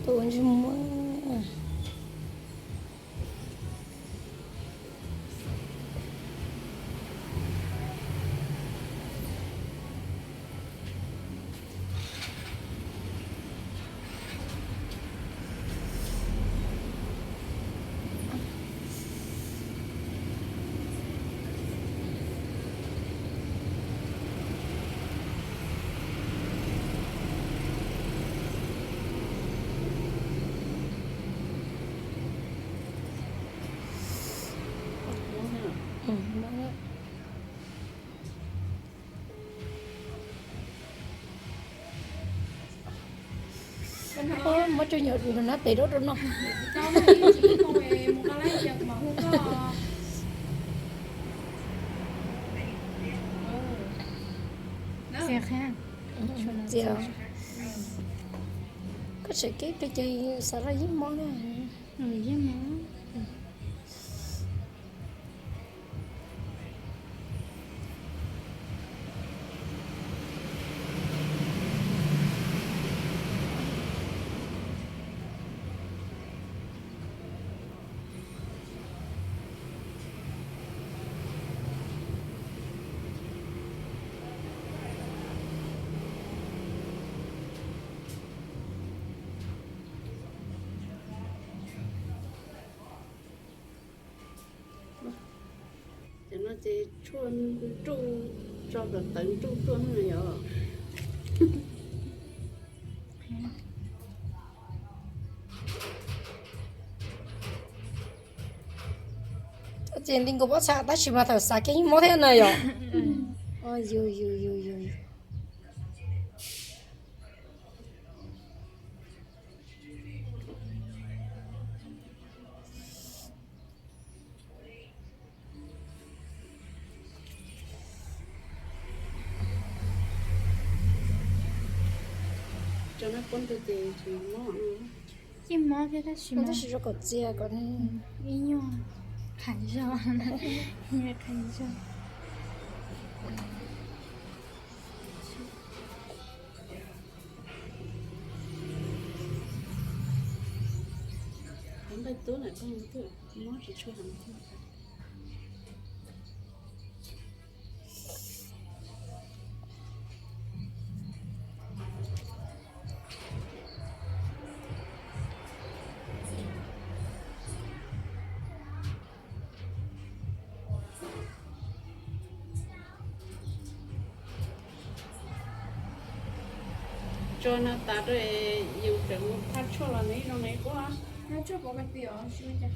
Tus ntsej muag. Muab coj nyom nab tes rau rau no. Txias, koj tseem kev pes ces xav laj yeeb mob na. Yeeb mob. Cov no ces tshuaj nruj, tso kom tawv nruj tuaj no yog. Ces li nkaus pob txha tab sis mas thaum xav kev yeej mob thiab na yom. Yus yus yus yus. Cov no poob rau ces tsis mob no. Yeej mob thiab tab sis, tab sis zoo kom txias kom ib nyuag qhav zog, qhav zog. Nqaij tub na, koj mob tsis tshua heev thiab. Tso no tas rau, yus tseem mus thab tshuaj los nws ib zoo nws quab. Thab tshuaj pov ka ti os, tsis ua cas.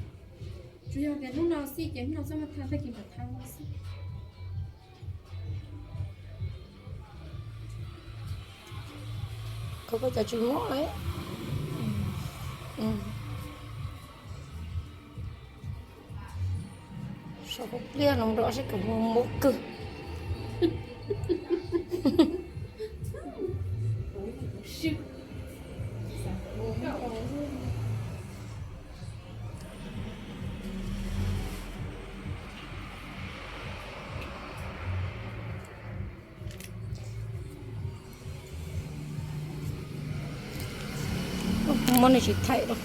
Tsuas yog tias hnub no xij ces hnub no txhob mus thab, tag kis mam thab xwb. Koj, koj cov tsis mob lawm. Sau kuv pliag no rau seb kom mob kawg. Muab nws tsis thaij rau.